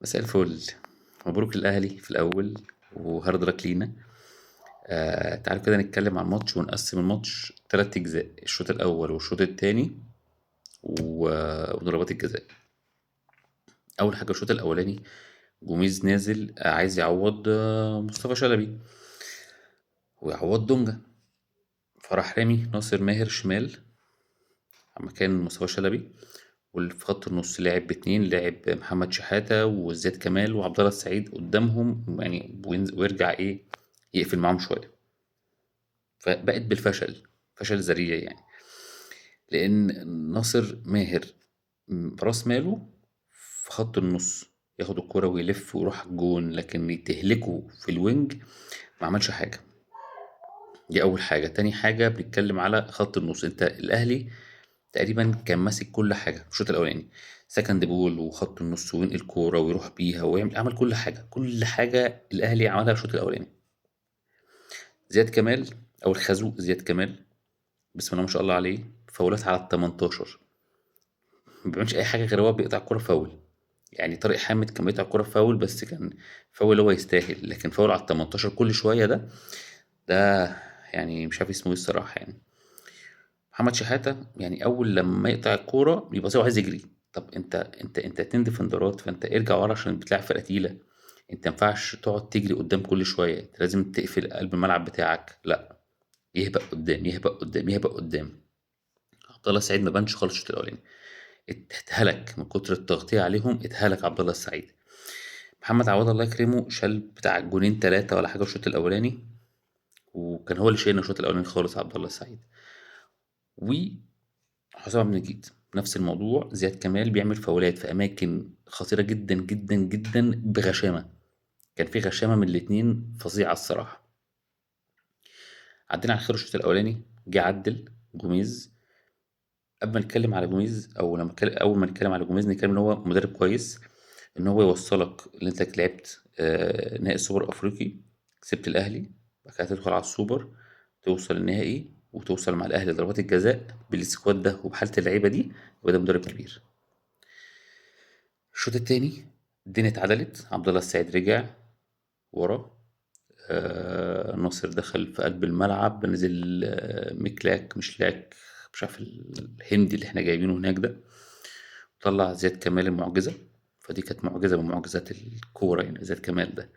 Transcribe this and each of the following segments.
مساء الفل. مبروك الأهلي في الأول و hard luck لينا. تعالوا كده نتكلم عن الماتش ونقسم الماتش 3 أجزاء: الشوط الأول والشوط الثاني وضربات الجزاء. أول حاجة الشوط الأولاني، جوميز نازل عايز يعوض مصطفى شلبي ويعوض دونجا، فراح رامي ناصر ماهر شمال مكان مصطفى شلبي، واللي في خط النص لعب باتنين، لعب محمد شحاتة وزياد كمال وعبد الله السعيد قدامهم يعني، ويرجع يقفل معاهم شوية. فبقت بالفشل، فشل ذريع يعني، لأن ناصر ماهر راس ماله في خط النص، ياخد الكرة ويلف ويروح الجون، لكن تهلكه في ال wing ما عملش حاجة. دي أول حاجة. تاني حاجة بنتكلم على خط النص، انت الأهلي تقريبا كان ماسك كل حاجة في الشوط الأولاني، second ball وخط النص وينقل كورة ويروح بيها ويعمل، عمل كل حاجة، كل حاجة الأهلي عملها في الشوط الأولاني. زياد كمال أو الخازوق زياد كمال، بسم الله ما شاء الله عليه، فاولات على ال18، ما بيعملش أي حاجة غير هو بيقطع كورة فاول. يعني طارق حامد كان بيقطع كورة فاول، بس كان فاول هو يستاهل، لكن فاول على ال18 كل شوية ده يعني مش عارف اسمه ايه الصراحة. يعني محمد شحاتة يعني أول لما يقطع الكورة بيبقى هو عايز يجري. طب انت اتنين ديفندرات، فانت ارجع ورا عشان بتلعب فرقة تقيلة، انت ما ينفعش تقعد تجري قدام كل شوية، انت لازم تقفل قلب الملعب بتاعك. لا، يهبق قدام، يهبق قدام، يهبق قدام. عبد الله السعيد ما بانش خالص الشوط الاولاني، اتهلك من كتر التغطية عليهم، اتهلك عبد الله السعيد. محمد عواد الله يكرمه شال بتاع جونين 3 ولا حاجة الشوط الاولاني، وكان هو اللي شايلنا الشوط الاولاني خالص عبد الله السعيد. وحسام عبد المجيد نفس الموضوع، زياد كمال بيعمل فاولات في اماكن خطيرة جدا جدا جدا بغشامه، كان في غشامه من الاثنين فظيعة الصراحة. عدينا على خير الشوط الاولاني، جه عدل جوميز. قبل ما نتكلم على جوميز او لما اول ما نتكلم على جوميز نتكلم ان هو مدرب كويس، ان هو يوصلك ان انت لعبت نهائي السوبر افريقي، كسبت الاهلي، بعد كده تدخل على السوبر، توصل النهائي وتوصل مع الاهلي ضربات الجزاء بال squad ده وبحاله اللعيبة دي، يبقى ده مدرب كبير. الشوط الثاني الدنيا اتعدلت، عبد الله السعيد رجع ورا، ناصر دخل في قلب الملعب، نزل مكلاك مشلاك مش عارف الهندي اللي احنا جايبينه هناك ده، طلع زياد كمال المعجزة، فدي كانت معجزه من معجزات الكورة يعني زياد كمال ده.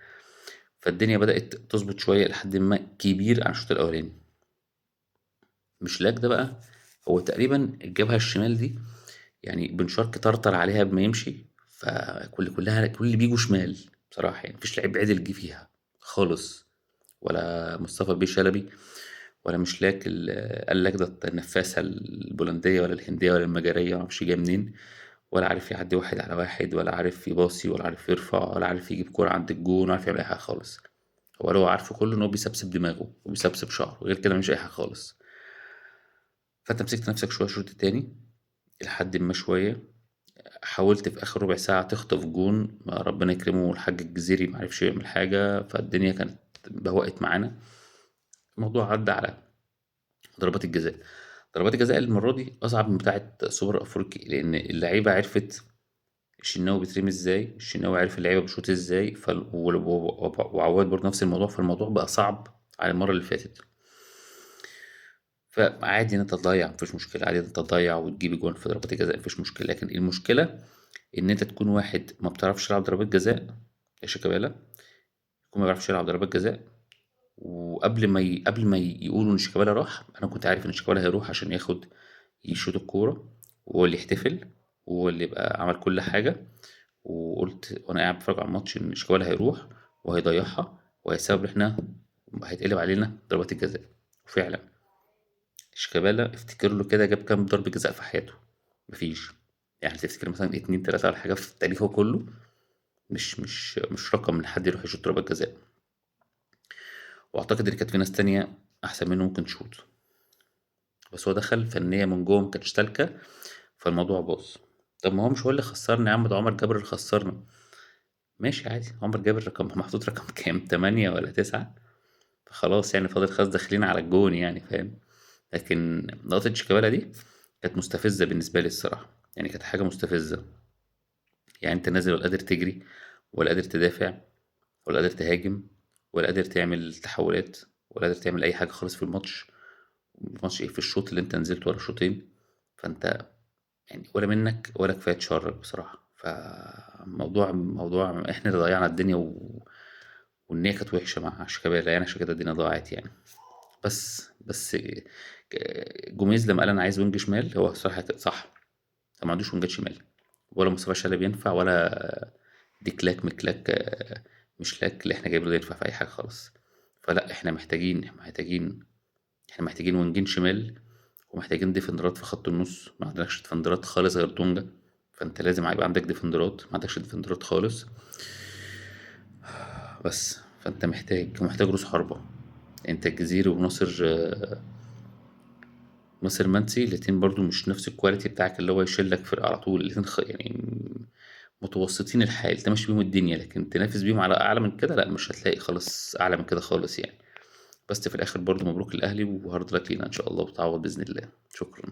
فالدنيا بدات تظبط شوية لحد ما كبير عن الشوط الاولاني. مشلاك ده بقى هو تقريبا الجبهة الشمال دي يعني بن شرقي طرطر عليها بما يمشي، فكل كلها كل اللي بيجوا شمال بصراحة، يعني مفيش لعيب عدل جه فيها خالص، ولا مصطفى بيه شلبي ولا مشلاك قال لك ده النفاسه البولنديه ولا الهندية ولا المجريه ما اعرفش جاية منين، ولا عارف يعدي واحد على واحد، ولا عارف يباصي، ولا عارف يرفع، ولا عارف يجيب كورة عند الجون، ولا عارف يعمل اي حاجة خالص. هو لو عارفه كله ان هو بيسبسب دماغه وبيسبسب شعره، غير كده مش اي حاجة خالص. فانت مسكت نفسك شوية الشوط التاني لحد ما شوية، حاولت في اخر ربع ساعة تخطف جون، ما ربنا يكرمه الحاج الجزيري ما عرفش يعمل حاجة، فالدنيا كانت بهوقت معانا. الموضوع عدى على ضربات الجزاء. ضربات الجزاء المرة دي اصعب من بتاعه سوبر افريقي، لان اللعيبة عرفت الشناوي بيترمي ازاي، الشناوي عرف اللعيبة بتشوط ازاي، وعواد برضه نفس الموضوع، فالموضوع بقى صعب على المرة اللي فاتت. فعادي ان انت تضيع مفيش مشكلة، عادي ان انت تضيع وتجيب جوان في ضربات الجزاء مفيش مشكلة، لكن المشكلة ان انت تكون واحد ما بتعرفش تلعب ضربات جزاء يا شيكابالا، يكون ما بيعرفش يلعب ضربات جزاء. وقبل ما قبل ما يقولوا ان شيكابالا راح، انا كنت عارف ان شيكابالا هيروح عشان ياخد يشوط الكورة وهو اللي يحتفل وهو اللي يبقى عمل كل حاجة. وقلت وانا قاعد بتفرج على الماتش ان شيكابالا هيروح وهيضيعها وهيسبب احنا هيتقلب علينا ضربات الجزاء. وفعلا شيكابالا افتكر له كده جاب كام ضربة جزاء في حياته؟ مفيش، يعني تفتكر مثلا 2 3 ولا حاجة في تاريخه كله، مش مش مش رقم ان حد يروح يشوط ضربات جزاء. واعتقد ان كانت في ناس تانية احسن منه ممكن تشوط، بس هو دخل فنية من جوه ما كانتش سالكة، فالموضوع باظ. طب ما هو مش هو اللي خسرنا يا عم، ده عمر جابر اللي خسرنا. ماشي عادي، عمر جابر رقم محطوط رقم كام، 8 ولا 9، فخلاص يعني فاضل خلاص داخلين على الجون يعني فاهم. لكن لقطة شيكابالا دي كانت مستفزة بالنسبة لي الصراحة، يعني كانت حاجة مستفزة. يعني انت نازل ولا قادر تجري ولا قادر تدافع، ولا قادر تهاجم، ولا قادر تعمل تحولات، ولا قادر تعمل اي حاجة خالص في الماتش. الماتش ايه في الشوط اللي انت نزلت ورا شوطين، فانت يعني ولا منك ولا كفاية تشرك بصراحة. فموضوع موضوع احنا اللي ضيعنا الدنيا والنية كانت وحشة مع شيكابالا يعني، عشان كده الدنيا ضاعت يعني. بس جوميز لما قال انا عايز wing شمال، هو صح صح، ما عندوش وينجات شمال، ولا مصطفى شلبي ينفع، ولا ديكلاك مكلاك مش لاك اللي احنا جايبينه ده ينفع في اي حاجة خالص. فلا احنا محتاجين وينجين شمال، ومحتاجين ديفندرات في خط النص. ما عندكش ديفندرات خالص غير دونجا، فانت لازم هيبقى عندك ديفندرات، ما عندكش ديفندرات خالص بس. فانت محتاج رؤوس حربة. انت الجزيري وناصر ناصر منسي الاتنين برضو مش نفس ال quality بتاعك اللي هو يشيلك فرقة على طول. الاتنين يعني متوسطين الحال، تمشي بيهم الدنيا، لكن تنافس بيهم على اعلى من كده لا، مش هتلاقي خالص اعلى من كده خالص يعني. بس في الاخر برضو مبروك الاهلي، و hard luck لينا ان شاء الله، وتعوض باذن الله. شكرا.